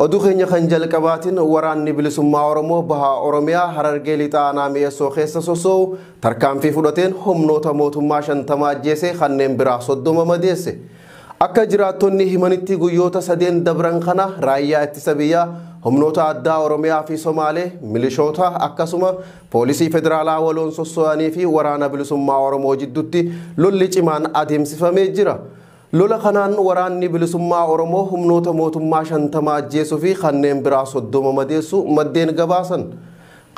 Oduu keenya kan jalqabaatiin waraanni bilisummaa Oromoo baha Oromiyaa Harargee Lixaa aanaa Mi'eessoo keessa sosso'u tarkaanfii fudhateen humnoota mootummaa 50 ajjeese kanneen biraa 30 madeesse. Akka jiraattonni himanitti guyyoota sadeen dabran kana raayyaa ittisa biyyaa humnoota addaa Oromiyaa fi Somaalee milishoota akkasuma poolisii federaalaa waloon sosso'anii fi waraana bilisummaa Oromoo jidduutti lolli cimaan adeemsifamee jira. Lola kanaan waraanni bilisummaa Oromoo humnoota mootummaa 50 ajjeesuu fi kanneen biraa 30 madeessu maddeen gabaasan.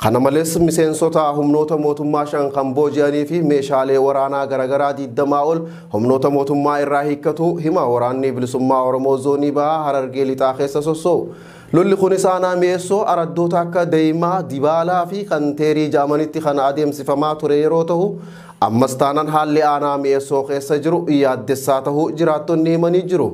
Kana malees miseensota humnoota mootummaa 5 kan booji'anii fi meeshaalee waraanaa garaagaraa 20 ol humnoota mootummaa irraa hiikkatu hima waraanni bilisummaa Oromoo zoonii bahaa Harargee Lixaa keessa sosso'u. Lolli kunis aanaa Mi'eessoo araddoota akka Deemaa, Dibaalaa fi kan Teerii jedhamanitti kan adeemsifamaa ture yeroo ta'u, ammas taanaan haalli aanaa Mi'eessoo keessa jiru yaaddessaa ta'uu jiraattonni himanii jiru.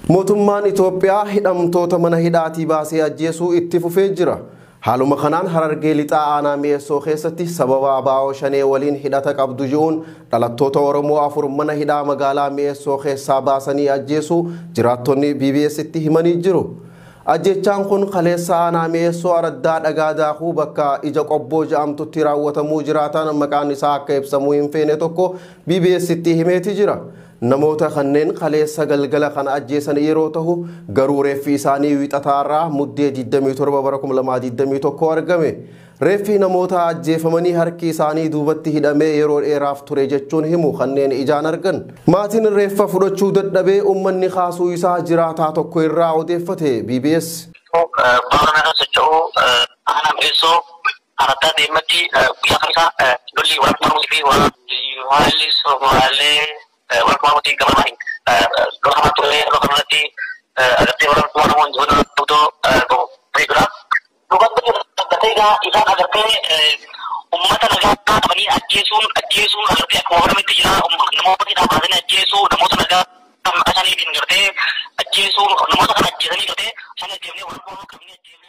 Mootummaan Itoophiyaa hidhamtoota mana hidhaatii baasee ajjeesuu itti fufee jira. Haaluma kanaan Harargee Lixaa aanaa Mi'eessoo keessatti sababa ABO Shanee waliin hidhata qabdu ji'uun dhalattoota Oromoo 4 mana hidhaa magaalaa Mi'eessoo keessaa baasanii ajjeesuu jiraattonni BBS'tti himanii jiru. Ajjechaan kun kaleessa aanaa Mi'eessoo araddaa dhagaa daakuu bakka ija qobboo jedhamtutti raawwatamuu jiraatan maqaan isaa akka ibsamuu hin feene tokko BBS'tti himeeti jira. Namoota kanneen kaleessa galgala kana ajjeesan yeroo ta'u garuu reeffi isaanii wiixataarraa muddee 27 bara 2021 argame. Reeffi namoota ajjeefamanii harki isaanii duubatti hidhamee yeroo dheeraaf ture jechuun himu kanneen ijaan argan. Maatiin reeffa fudhachuu dadhabee uummanni kaasuu isaa jiraataa tokko irraa odeeffate BBS. Baarona socho'uu aanaa Mi'eessoo araddaa deematti guyyaa kamisaa lolli waraabaa fi haalli Somaalee warra gama lola hamaa ture lola kanarratti agartee warra Oromoon injifannoo beekudha. Dhugatti agartee isaan agartee uummata nagaa qabanii ajjeesuun agartee akkuma barametti jira namoota hidhaa baasanii ajjeesuu namoota nagaa maqaa isaaniitiin gartee ajjeesuu namoota kana ajjeesanii gartee isaan ajjeefnee warra Oromoo qabnee ajjeefnee.